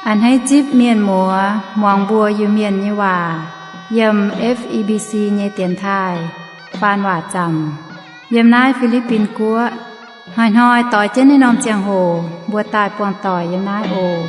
A'hneiv zipv mienh muoz muangx mbuo Iu-Mienh nyei waac yiem F E B C nyei dienx taaih faan waac zaamc yiem naaiv Fi^li^bin Guoqv. Hnoi-hnoi doix jienv naaiv norm ziangh hoc mbuo daaih buangh doic yiem naaiv oc.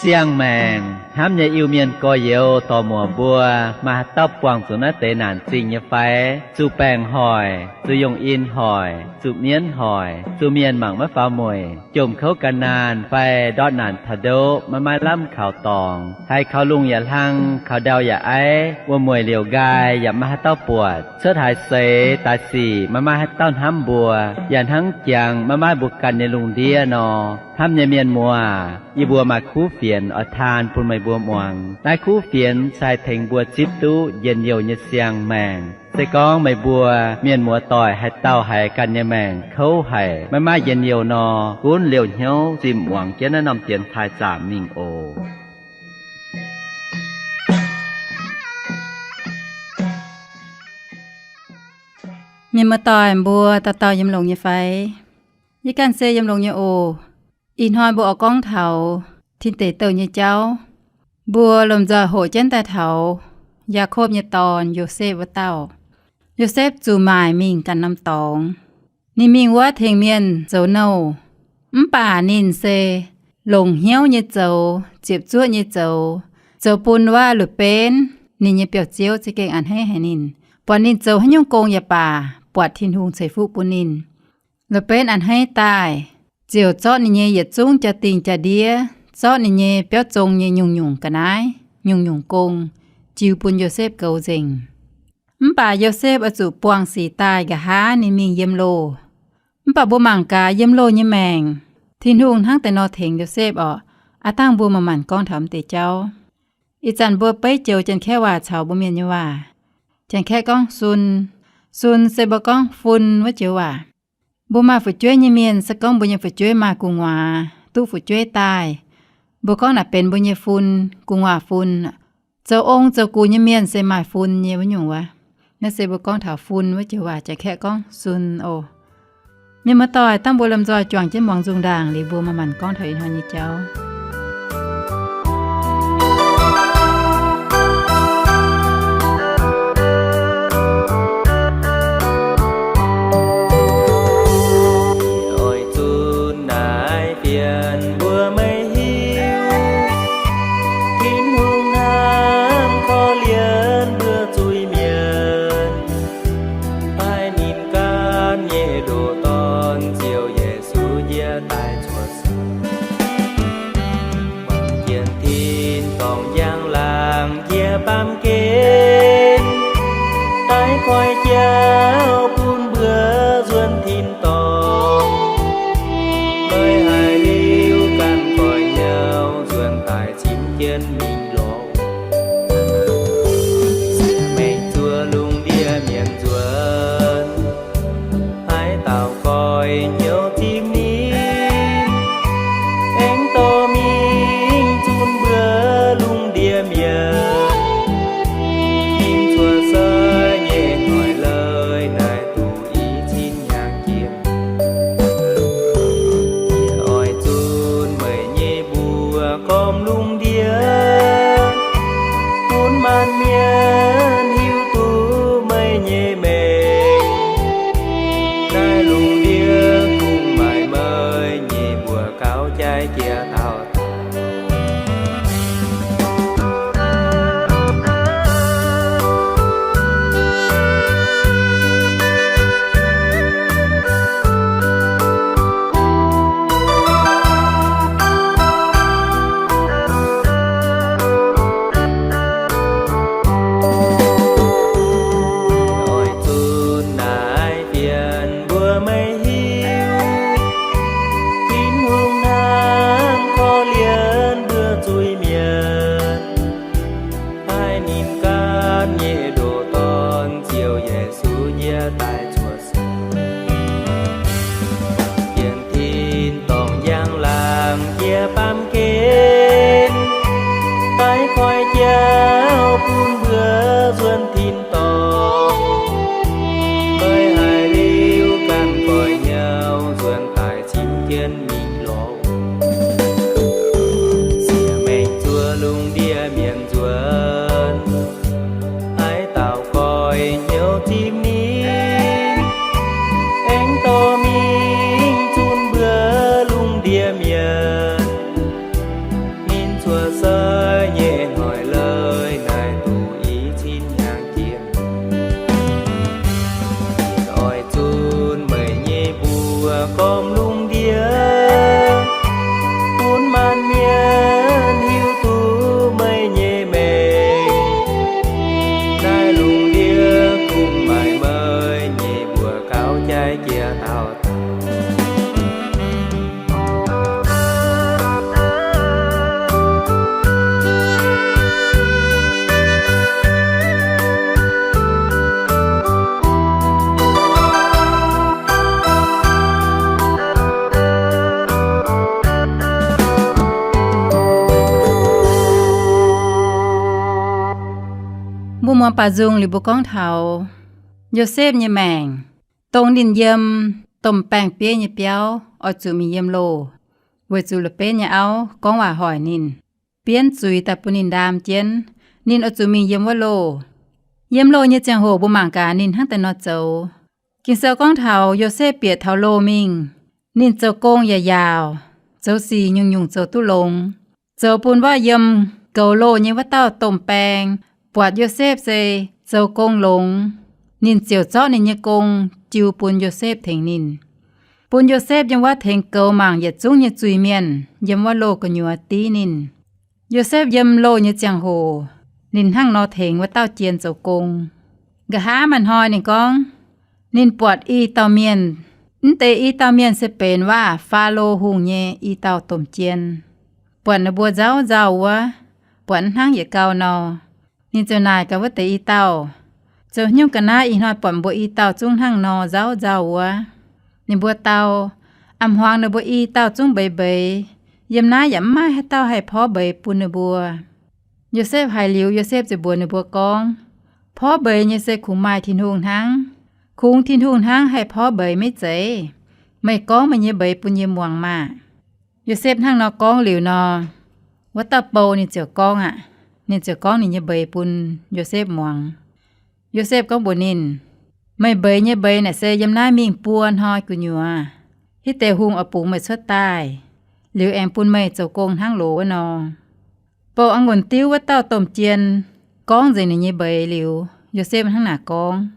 Siang-maengc hnamv nyei Iu-Mienh gorx-youz dorc-muoc mbuo, maaih haaix dauh buangh zuqc naaiv deix naanc zingh nyei fai? Zuqc baengc hoic, zuqc yongh in hoic, zuqc mienv hoic, zuqc mienh mangc maiv faaux mueic, jomc kouv gan naanh fai ndortv naanc taux ndoqv maiv maaih lamh kaux dorngx, haiz kaux lungh yaac hlang, kaux ndau yaac aiv, wuom-mueic liouc nqaai yaac maiv maaih haaix dauh buatc, cuotv haaix seix daaih sic maiv maaih haaix dauh hnamv mbuo, yaac hnangv jangx maiv maaih mbuo ganh nyei lungh ndiev nor. Hnamv nyei mienh muoz, yie mbuo maaih kuv fienx oix taan bun meih mbuo muangx. Naaiv kuv fienx se haih tengx mbuo zipv duqv njien-youh nyei siang-maengc. Se gorngv meih mbuo mienh muoz doic haaix dauh haiz ganh nyei maengc kouv haic, maiv maaih njien-youh nor, gunv liouh hnyouv zimh muangx jienv naaiv norm dienx taaih zaamc mingh oc. Mienh muoz doic mbuo dauh dauh yiem longx nyei fai? Yie ganh se yiem longx nyei oc. Ih hnoi mbuo oix gorngv taux tin deic douh nyei jauv. Mbuo lomh nzoih hoqc jienv daaih taux Yaakopv nyei dorn, Yosepv wuov dauh. Yosepv zuqc maaic mingh ganh norm dorngx. Ninh mingh wuov tengx mienh zoux nouh, mv baac ninh se longc hnyouv nyei zoux, ziepc zuoqv nyei zoux, zoux bun wuov Lu^benv, ninh nyei biauv-ziouv, za'gengh a'hneiv haic ninh, buatc ninh zoux haaix nyungc gong yaac baac buatc Tin-Hungh ceix fuqv bun ninh. Lu^benv a'hneiv daaih, ziouc zorqv ninh nyei yietc zungv jaa-dingh jaa-ndiev, zorqv ninh nyei biauv zong nyei nyungc-nyungc ga'naaiv, nyungc-nyungc gong, jiu bun Yosepv goux nzengc. Mv baac Yosepv oix zuqc buangh sic daaih nqa'haav ninh mingh yiem loh. Mv baac mbuo mangc gaax yiem loh nyei maengc, Tin-Hungh hnangv deix nor tengx Yosepv orqc. Aav dangh mbuo manc-manc gorngv taux m'deix jauv. Ih zanc mbuo beiv joux Janx-Kaeqv waac caux mbuo Mienh nyei waac. Janx-Kaeqv gorngv sun. Sun se mbuo gorngv fun wuov joux waac. Mbuo maaih fu'jueiv nyei mienh, se gorngv mbuo nyei fu'jueiv maaih gu'nguaaz, duqv fu'jueiv daaih, mbuo gorngv naaic benx mbuo nyei fun, gu'nguaaz fun. Zoux ong zoux gux nyei mienh se maaih fun nyei wuov nyungc wuov. Naaiv se mbuo gorngv taux fun wuov joux waac, Janx-Kaeqv gorngv sun oc. Mienh muoz-doic, dangh mbuo lomh nzoih juangc jienv muangx nzungh ndaangc liuz mbuo manc-manc gorngv taux ih hnoi nyei jauv. Oix zunh naaiv fienx mbuo maiv hiuv, Tin-Hungh hnamv korv-lienh mbuo zuiz-mienh, paaiv ninh ganh nyei ndoqc Dorn, Ziouv Yesu, yie daaih cuotv seix, muangx jienv tin-dorngh njang-laangc jiex baamh gen, daaih koi jauv bun mbuo nzuonx tin-dorngh. Meih haiz liuz ganh goix-nyauv nzuonx daaih cimx jienv mingh lorqc. Siex maengc zuov lungh ndiev mienh nzuonx, haaix dauh goix-nyauv zimv ninh, aengx dorh mingh zunc mbuo lungh ndiev mienh. Ninh cuotv seix nyei noic leiz naaiv duqv i cin hnyangx jiex. Yie oix zunc meih nyei mbuox gormx lungh ndiev, bun maanc mienh hiuv duqv meih nyei mengh. Naaiv lungh ndiev kungx maaih meih nyei mbuox gauh jaaix jiex taux Oix zunh naaiv fienx mbuo maiv hiuv, Tin-Hungh hnamv Sieqv mengh zuov lungh ndiev mienh nzuonx, haaix dauh goiv hnyouv zipv ninh, aengx dorh mingh zunc mbuo lungh ndiev mienh. Ninh cuotv seix nyei hnoi-leiz naaic duqv i cin hnyangx jiex. Ninh oix zunc meih nyei mbuox gormx lungh ndiev, bun maanc mienh hiuv duqv meih nyei mengh. Naaiv lungh ndiev kungx maaih meih nyei mbuox gauh jaiv jiex dauh dauh. Mbuo muangx baaux nzung liuz mbuo gorngv taux Yosepv nyei maengc, dongh ninh yiem domh baeng-bieiv nyei biauv oix zuqc mingh yiem loh, weic zuqc la'benv nyei auv gorngv waac hoic ninh, bienv zuiz daaih bun ninh ndaam jienv. Ninh oix zuqc mingh yiem wuov loh. Yiem loh nyei ziangh hoc mbuo mangc gaax ninh hnangv deix nor zoux. Ging-Sou gorngv taux Yosepv bieqc taux loh mingh, ninh zoux gong yaac yaauc, zoux sic nyungc-nyungc zoux duqv longx, zoux bun wuov yiem goux loh nyei wuov dauh domh baeng buatc Yosepv se zoux gong longx, ninh ziouc zorqv ninh nyei gong jiu bun Yosepv tengx ninh, bun Yosepv yiem wuov tengx goux mangc yietc zungv nyei zuiz-mienh yiem wuov loh gu'nyuoz div ninh. Yosepv yiem loh nyei ziangh hoc, ninh hnangv nor tengx wuov dauh jien zoux gong. Nqa'haav maaih hnoi ninh gorngv, ninh buatc i dauh mienh. Mv deix i dauh mienh se benx waac Faalo Hungh nyei i dauh domh jien. Buatc ninh mbuo nzauh nzauh wuov, buatc hnangv yietc gau nor, ninh ziouc naaic gaax wuov deix i dauh, zoux haaix nyungc ga'naaiv ih hnoi buatc mbuo i dauh zungv hnangv nor nzauh nzauh wuov? Ninh mbuo dau, a'hmuangx ninh mbuo i dauh zungv mbeix mbeix, yiem naaiv yaac mv maaih haaix dauh haih porv mbeix bun ninh mbuo. Yosepv haiz liuz, Yosepv ziouc mbuox ninh mbuo gorngv, porv mbeix nyei se kungx maaih Tin-Hungh hnangv. Kungx Tin-Hungh hnangv haih porv mbeix, maiv zeiz? Meih gorngv meih nyei mbeix bun yie muangx maah! Yosepv hnangv nor gorngv liuz nor, wuov dauh bou ninh ziouc gorngv aqv. Ninh ziouc gorngv ninh nyei mbeix bun Yosepv muangx. Yosepv gorngv mbuox ninh, meih mbeix nyei mbeix naaic se yiem naaiv mingh buo hnoi gu'nyuoz, hitv deix hungh oix bungx meih cuotv daaih, liuz aengx bun meih zoux gong hnangv loz wuov nor. Bouh a'ngunc diuv wuov dauh domh jien gorngv nzengc ninh nyei mbeix liuz, Yosepv hnangv naaic gorngv.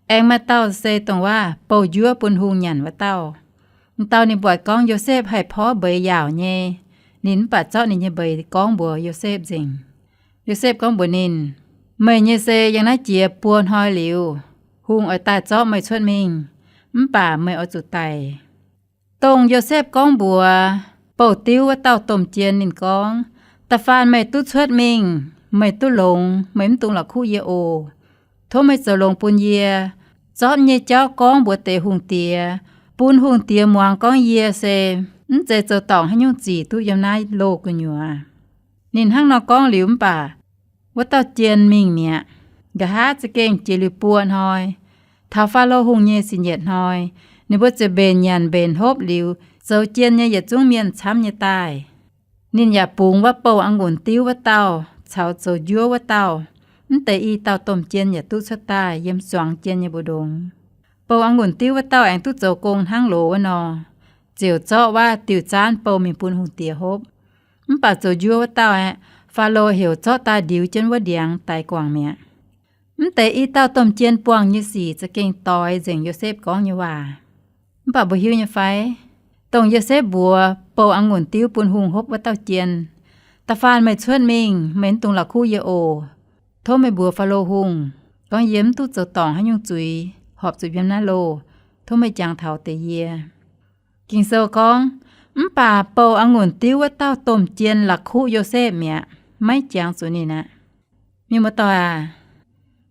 Aengx maaih dauh se dongh waac bouh njuov bun hungh nyanc wuov dauh. M'dauh ninh buatc gorngv Yosepv haih porv mbeix yaauc nyei, ninh mv baac zorqv ninh nyei mbeix gorngv mbuox Yosepv nzengc. Yosepv gorngv mbuox ninh, meih nyei se yiem naaiv jiex buo hnoi liuz, hungh oix daaih zorqv meih cuotv mingh, mv baac meih oix zuqc daic. Dongh Yosepv gorngv mbuox bouh diuv wuov dauh domh jien ninh gorngv, da'faanh meih duqv cuotv mingh, meih duqv longx, meih mv dungx la'kuqv yie oc. Tov meih zoux longx bun yie, zorqv nyei jauv gorngv mbuox deix hungh diex, bun hungh diex muangx gorngv yie se mv zeiz zoux dorngc haaix nyungc zic duqv yiem naaiv loh gu'nyuoz. Ninh hnangv nor gorngv liuz mv baac wuov dauh jien mingh mi'aqv. Nqa'haav za'gengh jiex liuz buo hnoi, taux Faalo Hungh nyei sic nyetc hnoi, ninh mbuo ziouc mbenc nyanc mbenc hopv liuz, zoux jien nyei yietc zungv mienh camv nyei daaih. Ninh yaac bungx wuov bouh a'ngunc diuv wuov dauh caux zoux njuov wuov dauh, mv deix i dauh domh jien yaac duqv cuotv daaih yiem zuangx jien nyei mbu'ndongx. Bouh a'ngunc diuv wuov dauh aengx duqv zoux gong hnangv loz wuov nor, ziouc zorqv wuov diuh zaanv bouh mingh bun hungh diex hopv. Mv baac zoux njuov wuov dauh aeqv, Faalo heuc zorqv daaih ndiux jienv wuov ndiangx daix guangc mi'aqv. Mv deix i dauh domh jien buangh nyei sic za'gengh doix nzengc Yosepv gorngv nyei waac. Mv baac mbuo hiuv nyei fai? Dongh Yosepv mbuox bouh a'ngunc diuv bun hungh hopv wuov dauh jien, da'faanh meih cuotv mingh, meih mv dungx la'kuqv yie oc. Tov meih mbuox Faalo Hungh gorngv yie mv duqv zoux dorngc haaix nyungc zuiz horpc zuqc yiem naaiv loh. Tov meih jangx taux deix yie. Ging-Sou gorngv, mv baac bouh a'ngunc diuv wuov dauh domh jien la'kuqv Yosepv mi'aqv, maiv jangx zuqc ninh aqv. Mienh muoz-doic aac,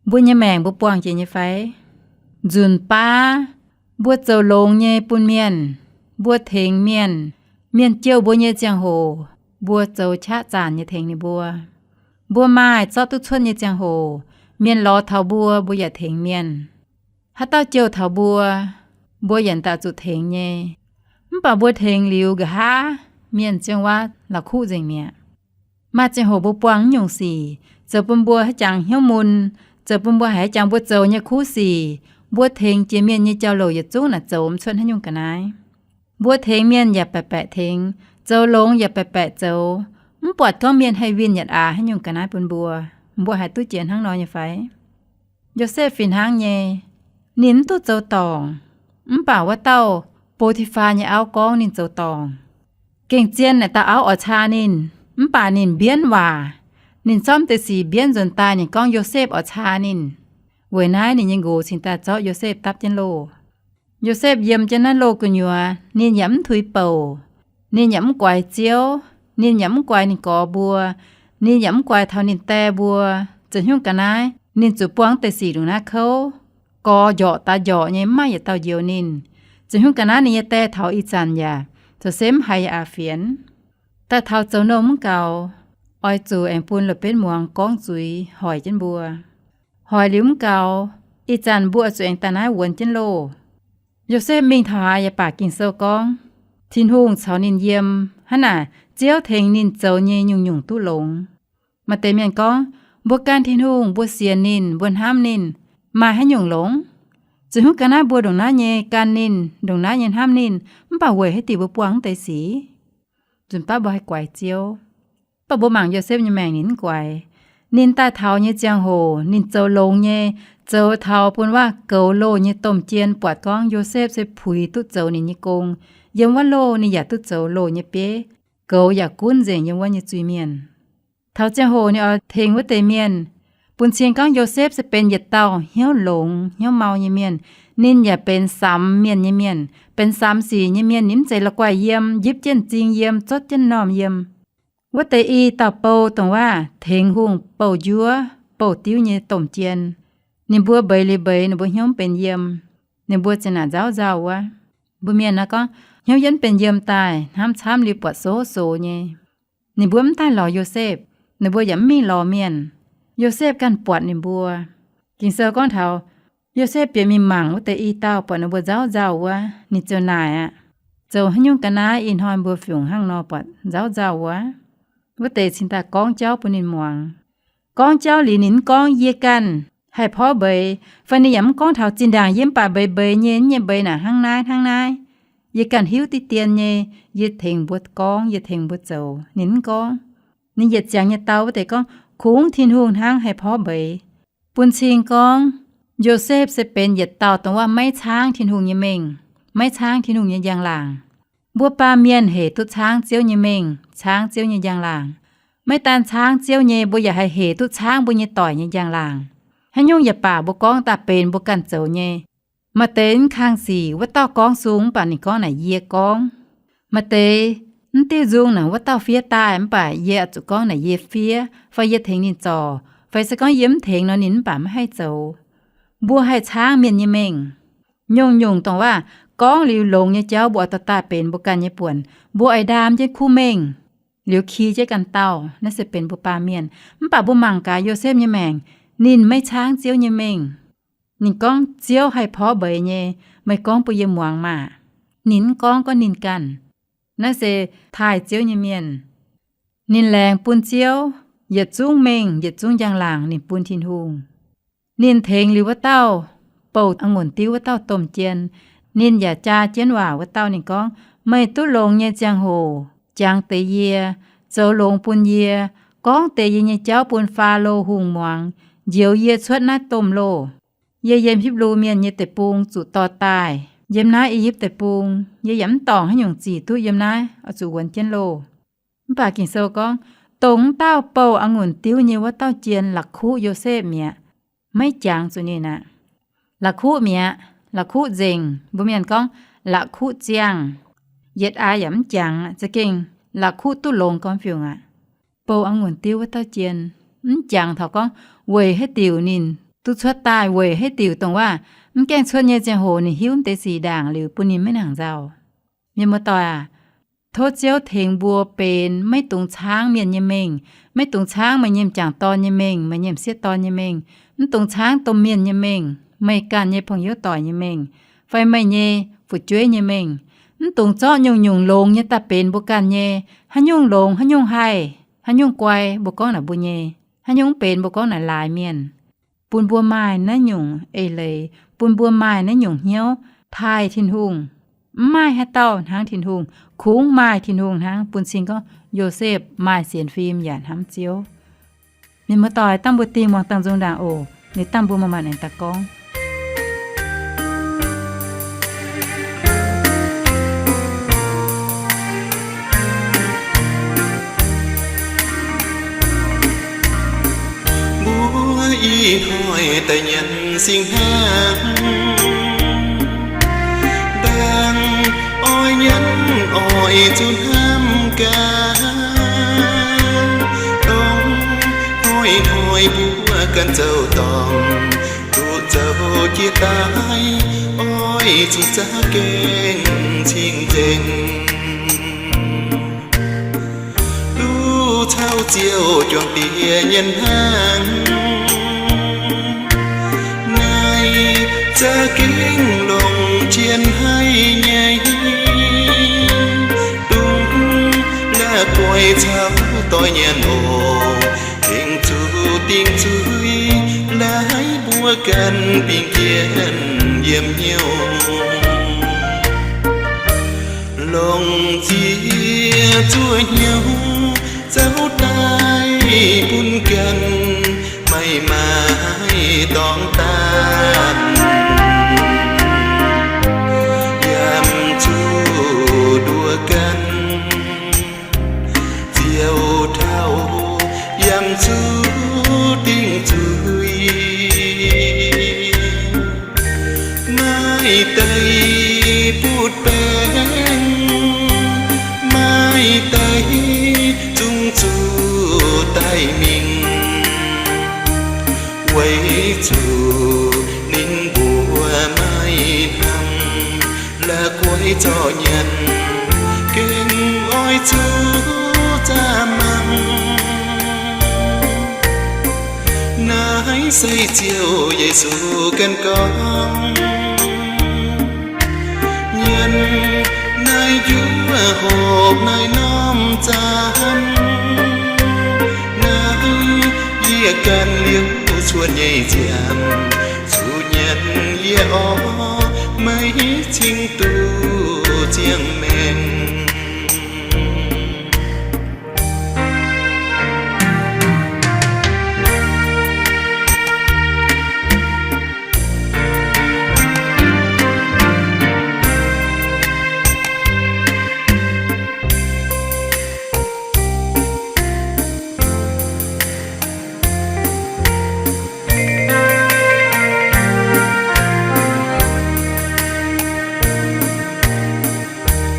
mbuo nyei maengc mbuo buangh jiex nyei fai? Nzunc baav mbuo zoux longx nyei bun mienh, mbuo tengx mienh, mienh jouh mbuo nyei ziangh hoc, mbuo zoux qaqv zanc nyei tengx ninh mbuo. Mbuo maaih zorqv duqv cuotv nyei ziangh hoc, mienh lorz taux mbuo, mbuo yaac tengx mienh. Haaix dauh jouh taux mbuo, mbuo yaac daaih zuqc tengx nyei. Mv baac mbuo tengx liuz nqa'haav mienh ziangh wuov la'kuqv nzengc mi'aqv. Maaih ziangh hoc mbuo buangh nyungc sic zoux bun mbuo haiz jangx hnyouv mun, zoux bun mbuo haiz jangx mbuo zoux nyei kuv sic, mbuo tengx jiex mienh nyei jauv-louc yietc zungv naaic zoux mv cuotv haaix nyungc ga'naaiv. Mbuo tengx mienh yaac baeqc baeqc tengx, zoux longx yaac baeqc baeqc zoux, mv buatc gorngv mienh haih winh yaac aax haaix nyungc ga'naaiv bun mbuo. Mbuo haiz duqv jiex hnangv nor nyei fai? Yosepv fih hnangv nyei, ninh mv duqv zoux dorngc, mv baac wuov dauh Bo^ti^faa nyei auv gorngv ninh zoux dorngc. Gengh zien naaic dauh auv oix caa ninh, mv baac ninh mbienv waac. Ninh zorqv deix sic mbienv nzuonx daaih, ninh gorngv Yosepv oix caa ninh. Weic naaiv ninh nyei nqox cingx daaih zorqv Yosepv dapv jienv loh. Yosepv yiem jienv naaiv loh gu'nyuoz, ninh yaac mv tuix bouc, ninh yaac mv guaix Ziouv, ninh yaac mv guaix ninh gorx mbuo, ninh yaac mv guaix taux ninh die mbuo. Zoux haaix nyungc ga'naaiv ninh zuqc buangh deix sic ndongc naaiv kouv. Gorx njorqc daaih njorqc nyei, mv maaih yietc dauh njoux ninh. Zoux haaix nyungc ga'naaiv ninh nyei die taux ih zanc yaac zoux se mv haiz yaac aax fienx. Daaih taux zoux nouh mv gaux, oix zuqc aengx bun loz-benv muangx gorngv zuiz hoic jienv mbuo. Hoic liuz mv gaux, ih zanc mbuo oix zuqc aengx daaih naaiv wuonx jienv loh. Yosepv mingh taux haaix yaac baac Ging-Sou gorngv Tin-Hungh caux ninh yiem. Hnangv naaic Ziouv tengx ninh zoux nyei nyungc-nyungc duqv longx. Maaih deix mienh gorngv, mbuo gan Tin-Hungh, mbuo sienx ninh, mbuo hnamv ninh, maaih haaix nyungc longx? Zoux haaix nyungc ga'naaiv mbuo ndongc naaiv nyei gan ninh, ndongc naaiv nyei hnamv ninh, mv baac weic haaix diuc mbuo buangh mv deix sic? Nzunc baav mbuo haih guaix Ziouv. Mv baac mbuo mangc Yosepv nyei maengc ninh mv guaix. Ninh daaih taux nyei ziangh hoc ninh zoux longx nyei, zoux taux bun wuov goux loh nyei domh jien buatc gorngv Yosepv se puix duqv zoux ninh nyei gong. Yiem wuov loh ninh yaac duqv zoux loh nyei bieiv. Goux yaac gunv nzengc yiem wuov nyei zuiz-mienh. Taux ziangh hoc ninh oix tengx wuov deix mienh, bun cing gorngv Yosepv se benx yietc dauh hnyouv longx hnyouv mau nyei mienh. Ninh yaac benx samx mienh nyei mienh, benx samx sic nyei mienh. Ninh mv zeiz la'guaih yiem, njipv jienv m'zing yiem, zotv jienv m'normh yiem. Wuov deix i dauh bou dongh wuov tengx hungh bouh njuov bouh diuv nyei domh jien. Ninh mbuo mbeix liuz mbeix, ninh mbuo hnyouv mv benx yiem. Ninh mbuo zinh naaic nzauv nzauh wuov. Mbuo mienh naaiv gorngv hnyouv yietv mv benx yiem daaih, hnamv camv liuz buatc sox-sox nyei. Ninh mbuo mv daaih lorz Yosepv, ninh mbuo yaac mv mingh lorz mienh. Yosepv ganh buatc ninh mbuo. Ging-Sou gorngv taux Yosepv bieqc mingh mangc wuov deix i dauh, buatc ninh mbuo nzauv nzauh wuov, ninh ziouc naaic aqv, zoux haaix nyungc ga'naaiv ih hnoi mbuo fungc hnangv nor buatc nzauv nzauh wuov? Wuov deix cingx daaih gorngv jauv bun ninh muangx. Gorngv jauv liuz ninh mv gorngv, yie ganh haih porv mbeix, fai ninh yaac mv gorngv taux zinh ndaangc yie mv baac mbeix mbeix nyei, nyei mbeix naaic hnangv naaiv hnangv naaiv. Yie ganh hiuv diqv dien nyei, yie tengx mbuo gorngv, yie tengx mbuo zoux. Ninh mv gorngv. Ninh yietc ziangx nyei dau wuov deix gorngv, kungx Tin-Hungh hnangv haih porv mbeix. Bun cing gorngv Yosepv se benx yietc dauh dongh wuov maiv caangv Tin-Hungh nyei mengh, maiv caangv Tin-Hungh nyei njang-laangc. Mbuo baamh mienh hec duqv caangv Ziouv nyei mengh, caangv Ziouv nyei njang-laangc. Maiv daan caangv Ziouv nyei, mbuo yaac haih hec duqv caangv mbuo nyei doic nyei njang-laangc. Haaix nyungc yaac baac mbuo gorngv daaih benx mbuo ganh zoux nyei. Maaih deix mv kang sic, wuov dauh gorngv sung mv baac ninh gorngv naaic yie gorngv. Maaih deix mv diuh nzung naaic wuov dauh fiev daaih mv baac yie oix zuqc gorngv naaic yie fiev, fai yie tengx ninh zorc, fai se gorngv yie mv tengx nor ninh mv baac maiv haih zoux. Mbuo haih caangv mienh nyei mengh. Nyungc-nyungc dongh wuov gorngv liuz longx nyei jauv mbuo oix dorh daaih benx mbuo ganh nyei buonc. Mbuo oix ndaam jienv kuv mengh, liuz ki jienv ganh dauh. Naaiv se benx mbuo baamh mienh. Mv baac mbuo mangc gaax Yosepv nyei maengc, ninh maiv caangv Ziouv nyei mengh. Ninh gorngv, Ziouv haih porv mbeix nyei, meih gorngv bun yie muangx maah! Ninh mv gorngv gorngv ninh ganh. Naaiv se taaih Ziouv nyei mienh. Ninh laengz bun Ziouv, yietc zungv mengh yietc zungv njang-laangc ninh bun Tin-Hungh. Ninh tengx liuz wuov dauh bouh a'ngunc diuv wuov dauh domh jien, ninh yaac jaa jienv waac wuov dauh. Ninh gorngv, meih duqv longx nyei ziangh hoc jangx deix yie, zoux longx bun yie, gorngv deix yie nyei jauv bun Faalo Hungh muangx, njoux yie cuotv naaiv domh loh. Yie yiem Hipv^lu Mienh nyei deic-bung zuqc dorh daaih yiem naaiv I^yipv Deic-Bung. Yie yaac mv dorngc haaix nyungc zic duqv yiem naaiv, oix zuqc wuonx jienv loh. Mv baac Ging-Sou gorngv, dongh wuov dauh bouh a'ngunc diuv nyei wuov dauh jien la'kuqv Yosepv mi'aqv, maiv jangx zuqc ninh aqv. La'kuqv mi'aqv, la'kuqv nzengc, mbuo mienh gorngv la'kuqv ziangh. Yietc aax yaac mv jangx, za'gengh la'kuqv duqv longx gormx fiungc aqv. Bouh a'ngunc diuv wuov dauh jien mv jangx taux gorngv weic haaix diuc ninh duqv cuotv daaih, weic haaix diuc dongh wuov mv gaengh cuotv nyei ziangh hoc ninh hiuv mv deix sic ndaangc liuz bun ninh maiv nangc nzauh. Mienh muoz-doic aac, tov Ziouv tengx mbuo benx maiv dungx caangv mienh nyei mengh, maiv dungx caangv meih nyei m'jangc dorn nyei mengh, meih nyei m'sieqv dorn nyei mengh, mv dungx caangv domh mienh nyei mengh, meih ganh nyei pong-youv doic nyei mengh, fai meih nyei fu'jueiv nyei mengh. Mv dungx zorqv nyungc-nyungc longx nyei daaih benx mbuo ganh nyei. Haaix nyungc longx, haaix nyungc haih, haaix nyungc guai, mbuo gorngv naaic mbuo nyei. Haaix nyungc mv benx, mbuo gorngv naaic laaix mienh. Bun mbuo maaih naaiv nyungc eix leiz, bun mbuo maaih naaiv nyungc hnyouv taaih Tin-Hungh. Mv maaih haaix dauh hnangv Tin-Hungh, kungx maaih Tin-Hungh hnangv. Bun cing gorngv Yosepv maaih sienx fim yaac hnamv Ziouv. Mienh muoz-doic, dangh mbuo dingh muangx dangh nzung ndaangc oc. Ninh dangh mbuo maaih maanc aengx daaih gorngv. Mbuo ih hnoi daaih nyanc singx hnangv, dangh oix nyanc oix zuqc hnamv gaax. Dongh hnoi-hnoi mbuo ganh zoux dorngc, duqv zoux jiex daaih, oix zuqc za'gengh cing-nzengc. Duqv caux Ziouv juangc diex nyanc hnangv, naaiv za'gengh longc jienv haic nyei. Dongh la'guaih caux doix nyanc oc, gengh zuqc dingc zuiz, laaix mbuo ganh dingc jienv yiem hnyouv. Longc nziex zuov hnyouv zouv daaih bun ganh, maiv maaih dorngx daanh, yaac zuqc nduov ganh Ziouv taux, yaac zuqc dingc zuiz. Maaih deix butv baengc, maaih deix zungv zuqc daaih mingh, weic zuqc ninh mbuo maiv hnamv la'guaih zorqv nyanc, gengh oix zuqc zaah mangc. Naaiv se Ziouv Yesu ganh gorngv. Nyanc naaiv njuov hopv naaiv norm zaamc, naaiv yie ganh liuz cuotv nyei ziangh, zuqc nyanc yie orv, maiv cingx duqv ziangh maengc.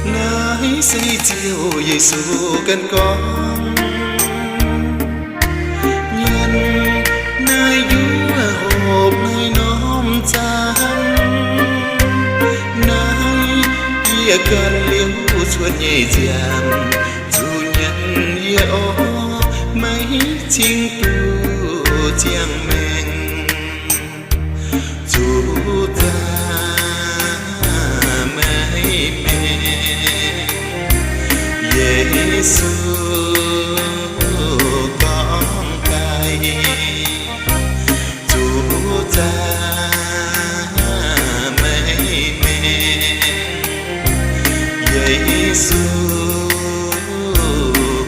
Naaiv se Ziouv Yesu ganh gorngv. Nyanc naaiv njuov hopv naaiv norm zaamc, naaiv yie ganh liuz cuotv nyei ziangh, zuqc nyanc yie orv, maiv cingx duqv ziangh maengc. Zuqc zaah meih mingh. Yesu gorngv daaih, zuqc zaah meih mingh. Yesu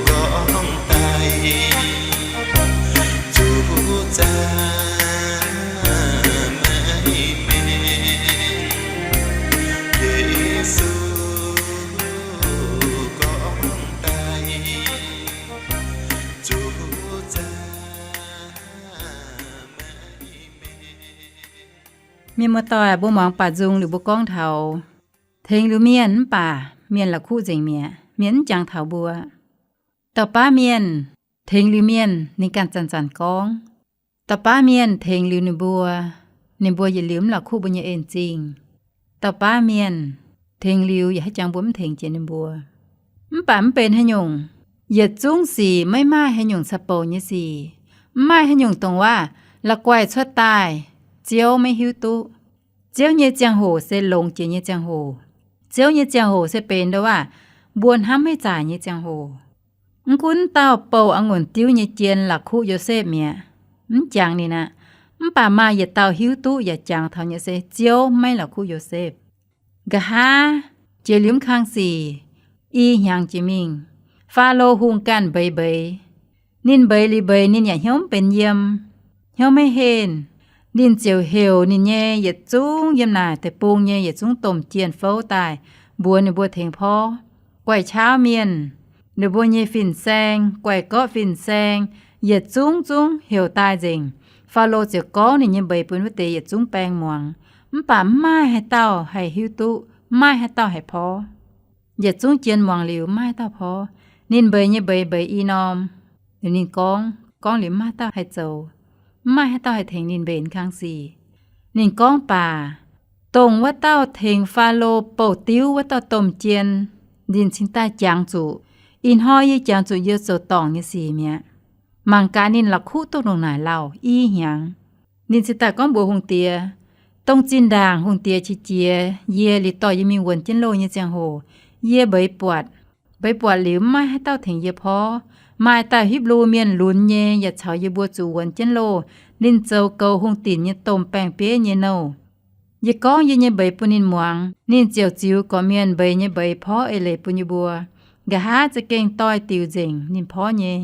gorngv daaih, zuqc zaah meih mingh. Yesu gorngv daaih, zuqc zaah meih mingh. Mienh muoz-doic, mbuo muangx baac nzung liuz mbuo gorngv taux tengx liuz mienh mv baac mienh la'kuqv nzengc mi'aqv. Mienh mv jangx taux mbuo. Dauh baav mienh tengx liuz mienh, ninh ganh zanc-zanc gorngv. Dauh baav mienh tengx liuz ninh mbuo, ninh mbuo yietc liuz mv la'kuqv mbuo nyei en-zingh. Dauh baav mienh tengx liuz yaac haaix jangx mbuo mv tengx jiex ninh mbuo. Mv baac mv benx haaix nyungc, yietc zungv sic maiv maaih haaix nyungc caqv-bouc nyei sic, mv maaih haaix nyungc dongh waac la'guaih cuotv daaih, Ziouv maiv hiuv duqv. Ziouv nyei ziangh hoc se longx jiex nyei ziangh hoc. Ziouv nyei ziangh hoc se benx ndo waac mbuo hnamv maiv zaaic nyei ziangh hoc. Mv gunv dauh bouh a'ngunc diuv nyei jien la'kuqv Yosepv mi'aqv, mv jangx ninh aqv, mv baac maaih yietc dauh hiuv duqv yaac jangx taux nyei se Ziouv maiv la'kuqv Yosepv. Nqa'haav jiex liuz mv kang sic, i hnyangx jiex mingh, Faalo Hungh ganh mbeix mbeix. Ninh mbeix liuz mbeix ninh yaac hnyouv mv benx yiem, hnyouv maiv henh. Ninh ziouc heuc ninh nyei yietc zungv yiem naaic deic-bung nyei yietc zungv domh jien fouv daaih, mbuox ninh mbuo tengx porv. Guaix qaqv mienh, ninh mbuo nyei fin-saeng, guaix gorqv fin-saeng, yietc zungv zungv heuc daaih nzengc. Faalo ziouc gorngv ninh nyei mbeix bun wuov deix yietc zungv baeng muangx, mv baac mv maaih haaix dauh haih hiuv duqv, mv maaih haaix dauh haih porv. Yietc zungv jien muangx liuz mv maaih haaix dauh porv. Ninh mbeix nyei mbeix mbeix i norm, ninh gorngv, gorngv liuz mv maaih haaix dauh haih zoux, mv maaih haaix dauh haih tengx ninh mbenc kang sic. Ninh gorngv baac, dongh wuov dauh tengx Faalo bouh diuv wuov dauh domh jien, ninh cingx daaih jangx zuqc, ih hnoi yie jangx zuqc yie zoux dorngc nyei sic mi'aqv. Mangc gaax ninh la'kuqv duqv ndongc naaic lauh i hnyangx. Ninh cingx daaih gorngv mbuox hungh diex, dongh zinh ndaangc hungh diex qiex jiez yie liuz dorh yie mingh wuonx jienv loh nyei ziangh hoc, yie mbeix buatc. Mbeix buatc liuz mv maaih haaix dauh tengx yie porv. Maaih dauh Hipv^lu Mienh lunx nyei yaac caux yie mbuo zuqc wuonx jienv loh. Ninh zoux goux hungh dinc nyei domh baeng-bieiv nyei nouh. Yie gorngv yie nyei mbeix bun ninh muangx, ninh ziouc ziux gorqv-mienh mbeix nyei mbeix porv eix leiz bun yie mbuo. Nqa'haav za'gengh doix-diuc nzengc ninh porv nyei.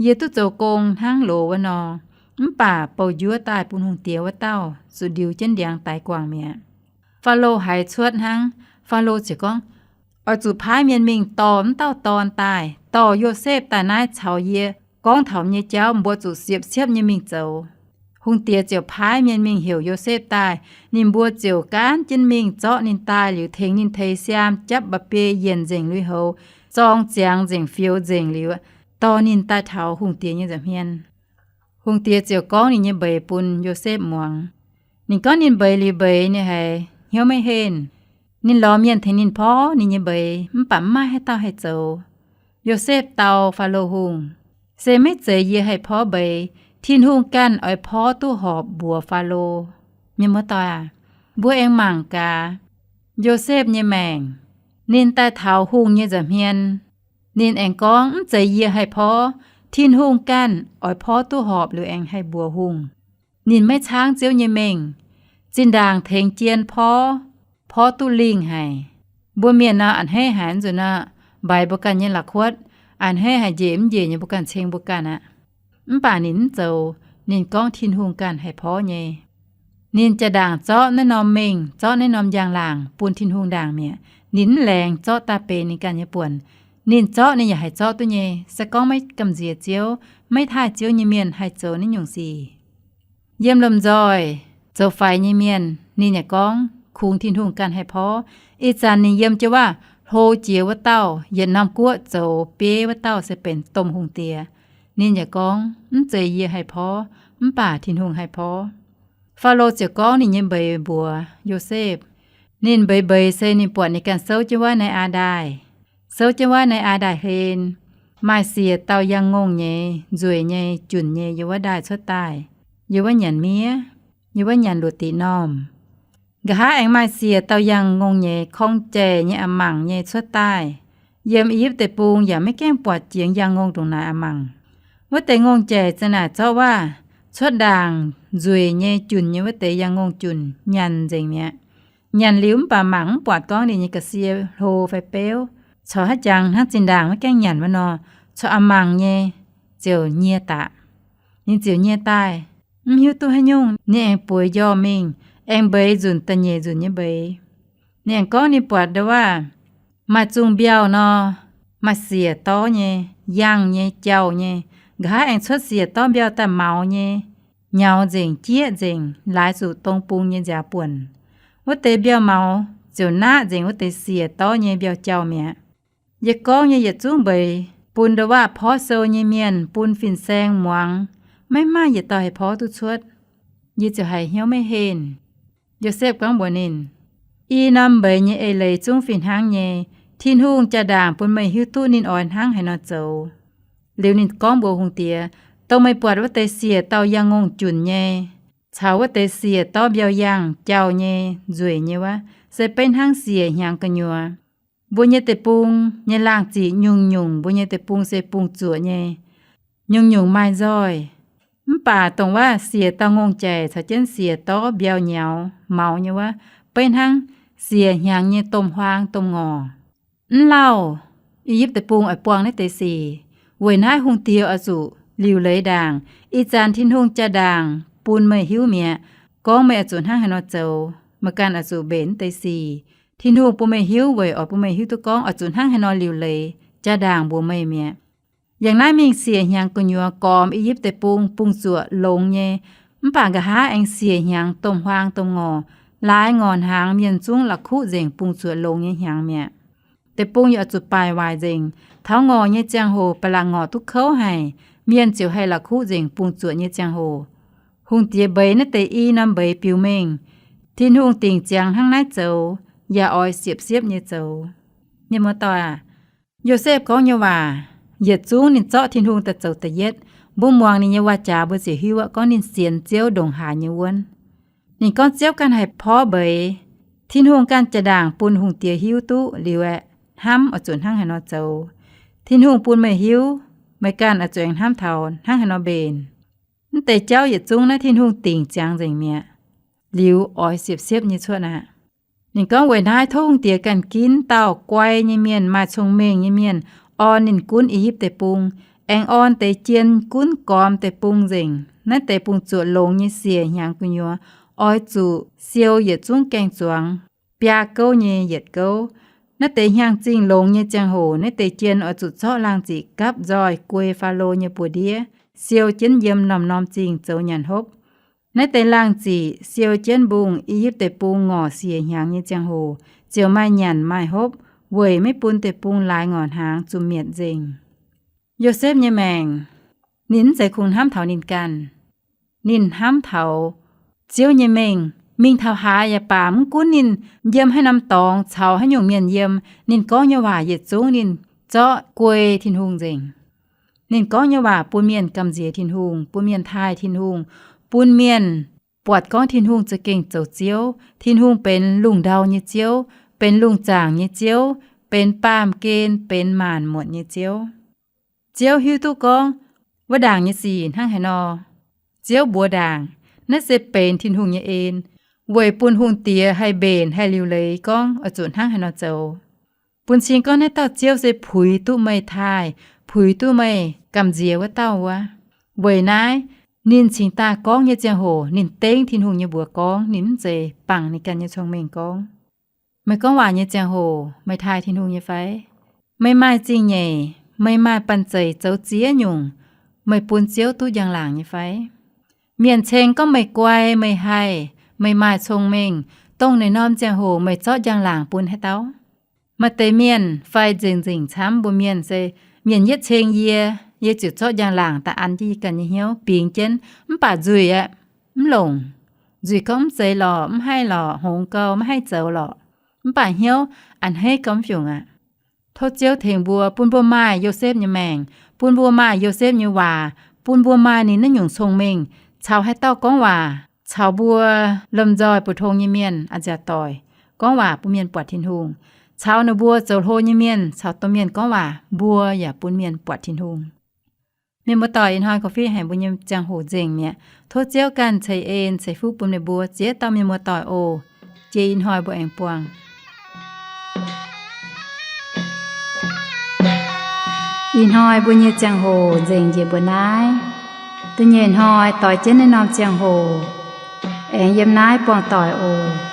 Yie duqv zoux gong hnangv loz wuov nor, mv baac bouh njuov daaih bun hungh diex wuov dauh zuqc ndiux jienv ndiangx daix guangc mi'aqv. Faalo haiz cuotv hnangv. Faalo ziouc gorngv, oix zuqc paaiv mienh mingh dorh wuov dauh dorn daaih, dorh Yosepv daaih naaiv caux yie gorngv taux nyei jauv, mbuo zuqc siepv-siepv nyei mingh zoux. Hungh diex ziouc paaiv mienh mingh heuc Yosepv daaih. Ninh mbuo ziouc gaanv jienv mingh zorqv ninh daaih liuz, tengx ninh teix siaam, japv mba'biei yienc nzengc lui-houx, zorng ziangx nzengc, fioux nzengc liuz, dorh ninh daaih taux hungh diex nyei nza'hmien. Hungh diex ziouc gorngv ninh nyei mbeix bun Yosepv muangx. Ninh gorngv ninh mbeix liuz mbeix ninh haiz hnyouv maiv henh. Ninh lorz mienh tengx ninh porv ninh nyei mbeix, mv baac mv maaih haaix dauh haih zoux. Yosepv dau Faalo Hungh, se maiv zeiz yie haih porv mbeix. Tin-Hungh ganh oix porv duqv horpc mbuox Faalo. Mienh muoz-doic aac, mbuo aengx mangc gaax Yosepv nyei maengc. Ninh daaih taux hungh nyei nza'hmien, ninh aengx gorngv, mv zeiz yie haih porv. Tin-Hungh ganh oix porv duqv horpc liuz aengx haih mbuox hungh. Ninh maiv caangv Ziouv nyei mengh. Zinh ndaangc tengx jien porv, porv duqv lingh haic. Mbuo mienh nor a'hneiv haic nzunc nor, mbaix mbuo ganh nyei la'kuotv, a'hneiv haic njiec mv njiec nyei mbuo ganh ceng mbuo ganh aqv. Mv baac ninh mv zoux. Ninh gorngv Tin-Hungh ganh haih porv nyei. Ninh jaa-ndaangc zorqv naaiv norm mengh, zorqv naaiv norm njang-laangc bun Tin-Hungh ndaangc mi'aqv. Ninh mv laengz, zorqv daaih benx ninh ganh nyei buonc. Ninh zorqv ninh yaac haih zorqv duqv nyei. Se gorngv maiv gamh nziex Ziouv, maiv taaih Ziouv nyei mienh haih zoux naaiv nyungc sic. Yiem lomh nzoih zoux faix nyei mienh, ninh yaac gorngv kungx Tin-Hungh ganh haih porv. Ih zanc ninh yiem jienv waac hlo jiex wuov dauh, yietc norm guoqv zoux bieiv wuov dauh se benx domh hungh diex. Ninh yaac gorngv, mv zeiz yie haih porv, mv baac Tin-Hungh haih porv. Faalo ziouc gorngv ninh nyei mbeix mbuox Yosepv. Ninh mbeix mbeix se ninh buatc ninh ganh souv jienv wuov naaiv aa ndaaih. Souv jienv wuov naaiv aa ndaaih hlen, maaih siec dauh yangh ngongh nyei, nzueic nyei, junc nyei yiem wuov ndaaih cuotv daaih, yiem wuov nyanc miev, yiem wuov nyanc luoqc diqc normh. Nqa'haav aengx maaih siec dauh yangh ngongh nyei, korng-jaic nyei, a'mangc nyei cuotv daaih. Yiem I^yipv Deic-Bung yaac maiv gaengh buatc jiex yangh ngongh ndongc naaic a'mangc. Wuov deix ngongh-jaic za'naaic zorqv waac cuotv ndaangc, nzueic nyei, junc nyei wuov deix yangh ngongh junc nyanc nzengc mi'aqv. Nyanc liuz mv baac mangc mv buatc gorngv ninh nyei ga'sie hlo fai beuv, corc haaix jangx hnangv zinh ndaangc maiv gaengh nyanc wuov nor, corc a'mangc nyei, ziouc nyie daqc. Ninh ziouc nyie daaih, mv hiuv duqv haaix nyungc. Ninh aengx bueix njormh mingh, aengx mbeix nzunc da'nyeic nzunc nyei mbeix. Ninh aengx gorngv ninh buatc ndau waac maaih zungh mbiauh nor, maaih siec dorv nyei, yangh nyei, jauh nyei. Nqa'haav aengx cuotv siec dorv mbiauh daaih maux nyei, nyaux nzengc, jieqv nzengc, laaix zuqc dong bung nyei nziaaux buonc. Wuov deix mbiauh maux ziouc naqv nzengc wuov deix siec dorv nyei mbiauh jauh mi'aqv. Yie gorngv nyei yietc zungv mbeix bun ndau waac porv sou nyei mienh, bun fin-saeng muangx, maiv maaih yietc dauh haih porv duqv cuotv. Yie ziouc haiz hnyouv maiv henh. Yosepv gorngv mbuox ninh, i norm mbeix nyei eix leiz zungv fih hnangv nyei. Tin-Hungh jaa-ndaangc bun meih hiuv duqv ninh oix hnangv haaix nor zoux. Liuz ninh gorngv mbuox hungh diex, dongh meih buatc wuov deix siec dauh yangh ngongh junc nyei, caux wuov deix siec dorv mbiauh yangh jauh nyei nzueic nyei wuov, se beiv hnangv siec hnyangx gu'nyuoz. Mbuo nyei deic-bung nyei laangh ziqc nyungc-nyungc, mbuo nyei deic-bung se bungx-zuoqc nyei, nyungc-nyungc maaih nzoih. Mv baac dongh wuov siec dauh ngongh jaic caux jienv siec dorv mbiauh nyaux maux nyei wuov, beiv hnangv siec hnyangx nyei domh huaang domh ngorc. Mv lauh I^yipv Deic-Bung oix buangh naaiv deix sic. Weic naaiv hungh diex oix zuqc liuc leiz ndaangc. Ih zanc Tin-Hungh jaa-ndaangc bun meih hiuv mi'aqv, gorngv meih oix zuqc hnangv haaix nor zoux. Meih ganh oix zuqc mbenc naaiv deix sic. Tin-Hungh bun meih hiuv weic oix bun meih hiuv duqv gorngv oix zuqc hnangv haaix nor liuc leiz, jaa-ndaangc mbuox meih mi'aqv. Yangh naaiv mingh siec hnyangx gu'nyuoz gormx I^yipv Deic-Bung bungx-zuoqc longx nyei, mv baac nqa'haav aengx siec hnyangx domh huaang domh ngorc, laaix ngorc hnaangx mienh zungv la'kuqv nzengc bungx-zuoqc longx nyei hnyangx mi'aqv. Deic-bung yaac oix zuqc baaic waaic nzengc. Taux ngorc nyei ziangh hoc ba'laqc ngorc duqv kouv haic, mienh ziouc haih la'kuqv nzengc bungx-zuoqc nyei ziangh hoc. Hungh diex mbeix naaiv deix i norm mbeix biux mengh, Tin-Hungh dingc ziangx hnangv naaiv zoux, yaac oix siepv-siepv nyei zoux. Mienh muoz-doic aac, Yosepv gorngv nyei waac, yietc zungv ninh zorqv Tin-Hungh daaih zoux da'yietv. Mbuo muangx ninh nyei waac-jaax mbuo ziouc hiuv aqv gorngv ninh sienx Ziouv ndongc haaix nyei wuonv. Ninh gorngv Ziouv ganh haih porv mbeix, Tin-Hungh ganh jaa-ndaangc bun hungh diex hiuv duqv liuz aeqv, hnamv oix zuqc hnangv haaix nor zoux. Tin-Hungh bun meih hiuv, meih ganh oix zuqc aengx hnamv taux hnangv haaix nor mbenc. Mv deix jauv yietc zungv naaiv Tin-Hungh dingc ziangx nzengc mi'aqv. Liuz oix siepv-siepv nyei cuotv aqv. Ninh gorngv weic naaiv tov hungh diex ganh ginv dauh guai nyei mienh, maaih cong-mengh nyei mienh, orn ninh gunv I^yipv Deic-Bung, aengx orn deix jien gunv gormx deic-bung nzengc. Naaiv deix bungx-zuoqc longx nyei siec hnyangx gu'nyuoz oix zuqc siou yietc zungv gaeng-zuangx biaa gouv nyei yietc gouv. Naaiv deix hnyangx-zingh longx nyei ziangh hoc naaiv deix jien oix zuqc zorqv laangh ziqc gapv nzoih guei Faalo nyei buoz-ndiev, siou jienv yiem norm-norm zingh zoux nyanc hopv. Naaiv deix laangh ziqc siou jienv mbungh I^yipv Deic-Bung ngorc siec hnyangx nyei ziangh hoc ziouc maaih nyanc maaih hopv, weic maiv bun deic-bung laaix ngorc hnaangx zuqc mietc nzengc. Yosepv nyei maengc, ninh mv zeiz kungx hnamv taux ninh ganh. Ninh hnamv taux Ziouv nyei mengh. Mingh taux haaix yaac baac, mv gunv ninh yiem haaix norm dorngx, caux haaix nyungc mienh yiem, ninh gorngv nyei waac yietc zungv ninh zorqv guei Tin-Hungh nzengc. Ninh gorngv nyei waac bun mienh gamh nziex Tin-Hungh, bun mienh taaih Tin-Hungh, bun mienh buatc gorngv Tin-Hungh za'gengh zoux Ziouv. Tin-Hungh benx lungh ndau nyei Ziouv, benx lungh zaangc nyei Ziouv, benx baamh gen, benx maanc muotc nyei Ziouv. Ziouv hiuv duqv gorngv wuov ndaangc nyei sic hnangv haaix nor. Ziouv mbuox ndaangc, naaiv se benx Tin-Hungh nyei en, weic bun hungh diex haih mbenc haih liuc leiz gorngv oix zuqc hnangv haaix nor zoux. Bun cing gorngv naaiv dauh Ziouv se puix duqv meih taaih, puix duqv meih gamh nziex wuov dauh wuov. Weic naaiv, ninh cingx daaih gorngv nyei ziangh hoc ninh dengv Tin-Hungh nyei mbuox gorngv, ninh mv zeiz bangc ninh ganh nyei cong-mengh gorngv. Meih gorngv waac nyei ziangh hoc meih taaih Tin-Hungh nyei fai? Meih maaih zingh nyeic, meih maaih banh zeic zoux ziex nyungc, meih bun Ziouv duqv njang-laangc nyei fai? Mienh ceng gorngv meih guai, meih haih, meih maaih cong-mengh, dongh naaiv norm ziangh hoc meih zorqv njang-laangc bun haaix dauh? Maaih deix mienh fai nzengc-nzengc camv mbuo mienh se, mienh yietv ceng yie, yie ziouc zorqv njang-laangc daaih an jienv yie ganh nyei hnyouv bingx jienv, mv baac nzuih aqv, mv longc. Nzuih gorngv mv zeiz lorqc, mv haih lorqc, hngongx gau, maiv haih zoux lorqc. Mv baac hnyouv a'hneiv gau mv fiungc aqv. Tov Ziouv tengx mbuo, bun mbuo maaih Yosepv nyei maengc, bun mbuo maaih Yosepv nyei waac, bun mbuo maaih ninh naaiv nyungc cong-mengh, caux haaix dauh gorngv waac, caux mbuo lomh nzoih mbu'ndongx nyei mienh a'nziaauc doic gorngv waac bun mienh buatc Tin-Hungh, caux ninh mbuo zoux hlo nyei mienh caux domh mienh gorngv waac, mbuo yaac bun mienh buatc Tin-Hungh. Mienh muoz-doic, ih hnoi gorngv fiev haic mbuo nyei ziangh hoc nzengc mi'aqv. Tov Ziouv ganh ceix en ceix fuqv bun meih mbuo ziex dauh mienh muoz-doic oc. Jiex ih hnoi mbuo aengx buangh. Ih hnoi mbuo nyei ziangh hoc nzengc njiec mbuo naaiv. Da'nyeic hnoi doix jienv naaiv norm ziangh hoc aengx yiem naaiv buangh doic oc.